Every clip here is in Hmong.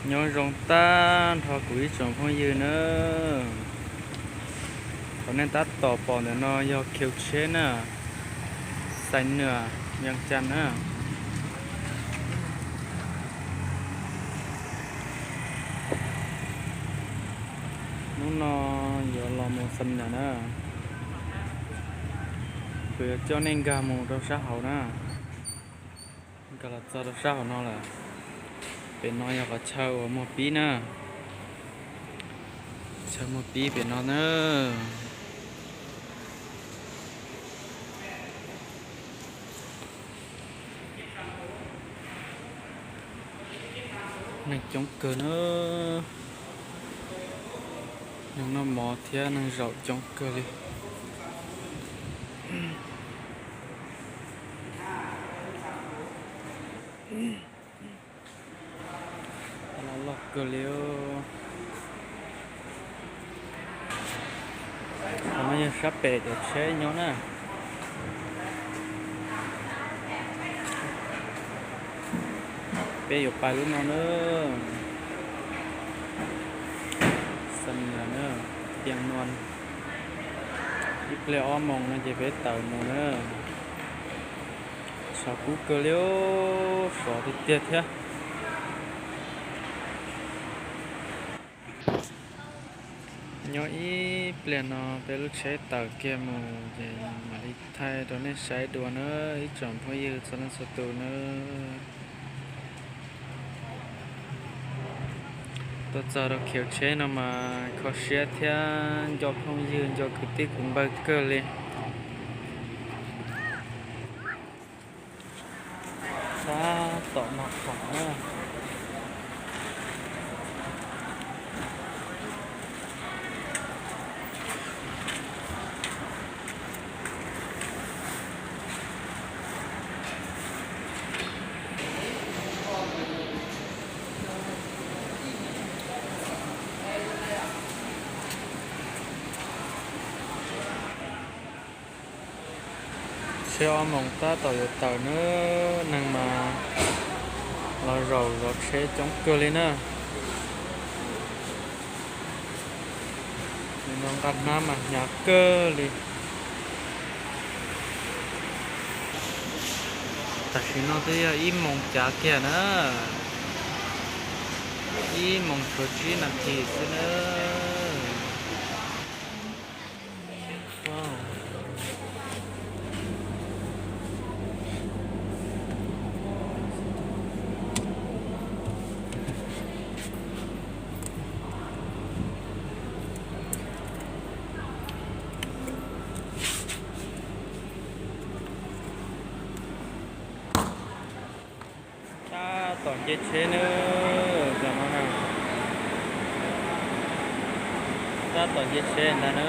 Nyob zoo tag nrho kuv ib tsoom phooj ywg na. Thaum nej tab tom pom ntawm no yog khiv tsheb na, Xais Nuam, Vias Cas na. Hnub no yuav los mus Xais Nuam na. Kuv yuav coj nej nkag mus rau sab hauv na. Nkag los txog rau sab hauv no lawm. Pem no yog qhov chaw uas muag pib na. Chaw muag pib pem no na. Neeg coob kawg na. Neeg noj mov thiab neeg zaum coob kawg li. Loj loj kawg li. Qhov no yog sab pem cov tsheb nyob na. Peb yuav pais lub no na. Xas Nuas na, Pias Nuas. Ib pliag ob moos no ces peb tawm mus na. Sov kub kawg li, sov tiag tiag thiab. Nyob ib pliag no peb lub tsheb tawm kiag mus ces mam li thaij rau nej saib dua na ib tsoom phooj ywg txhua leej txhua tus na. Tuaj txog rau khiv tsheb no mas kho siab thiab nco phooj ywg nco kwv tij kwv npawg kawg li. Tab tom nag qhov na. Tsheb ob moos tab tom yuav tawm na, neeg mas los zaum zov tsheb coob kawg li na. Nim no nqa hnab mas hnyav kawg li. Tam sim no twb yog ib moos cav kiag na, ib moos tshuav tsib nas this xwb na. Tab tom nce tsheb na, cov no na. Tab tom nce tsheb ntag na.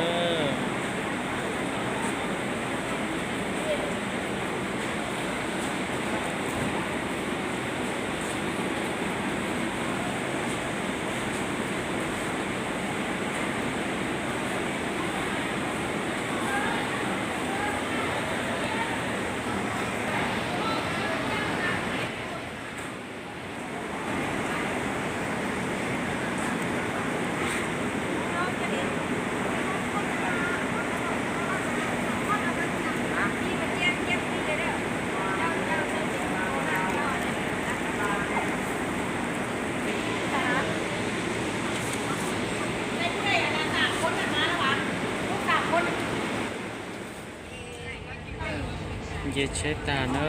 Nce tsheb tag na,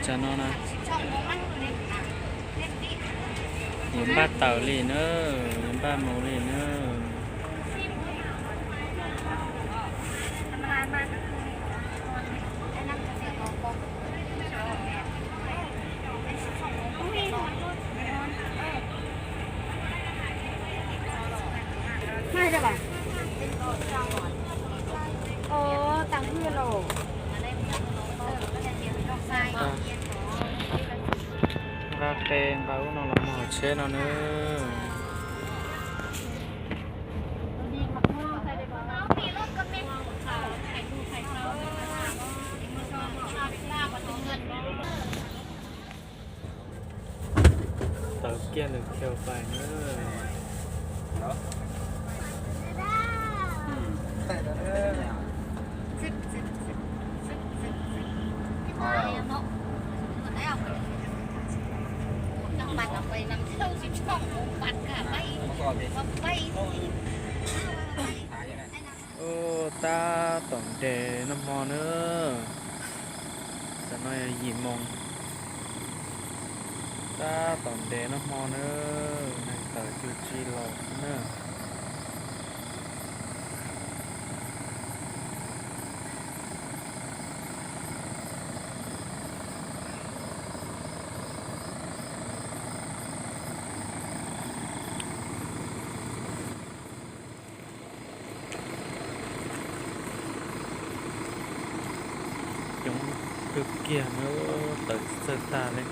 tsam no na. Yuav npaj tawm li na, yuav npaj mus li na. Nqa qe nqa ub no los mus hauv tsheb no na. Tawm kiag ntawm Kheo Pais na. Tab tom nres noj hmo na. Tam no yog yim moos. Tab tom nres noj hmo na. Neeg tawm cuag tsi los xwb na. Coob kawg kiag na, tawm tsis txawj tag li.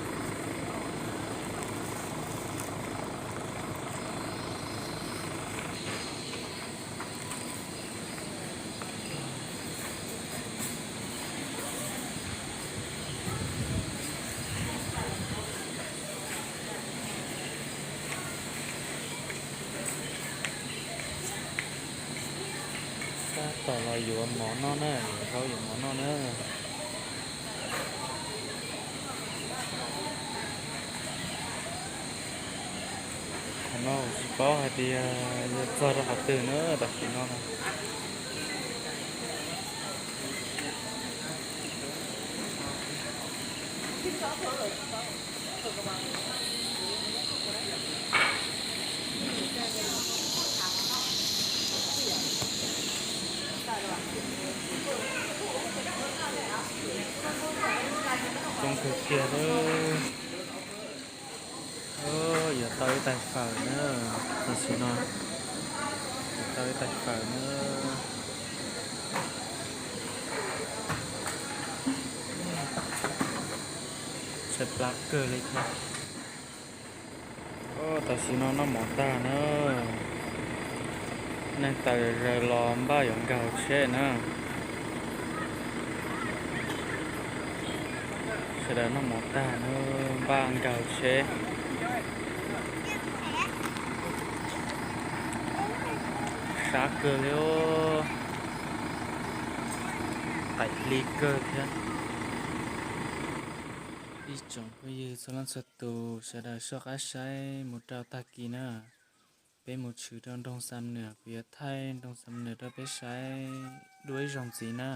Tab tom los yuav mov noj na, yuav zaub yuav mov noj na. Qhov no tsis paub hais tias yuav txog rau qhov twg na tam sim no na. Coob kawg kiag lawm. Yuav tau ib tais fawm na, tam sim no yuav tau ib tais fawm na. Tshaib plab kawg li thiab. Tam sim no noj mov tag na, neeg tawm zom zaws los npaj yuav nkag hauv tsheb na. Sawv daws noj mov tag na, npaj nkag hauv tsheb. Sab kawg li os, qaim hli kawg thiab. Ib tsoom phooj ywg txhua leej txhua tus sawv daws soj qab saib mus rau tag kis na, peb mus tshwm rau nroog Xam Nuam, kuv yuav thaij nroog Xam Nuam rau peb saib dua ib zaug ntxiv na.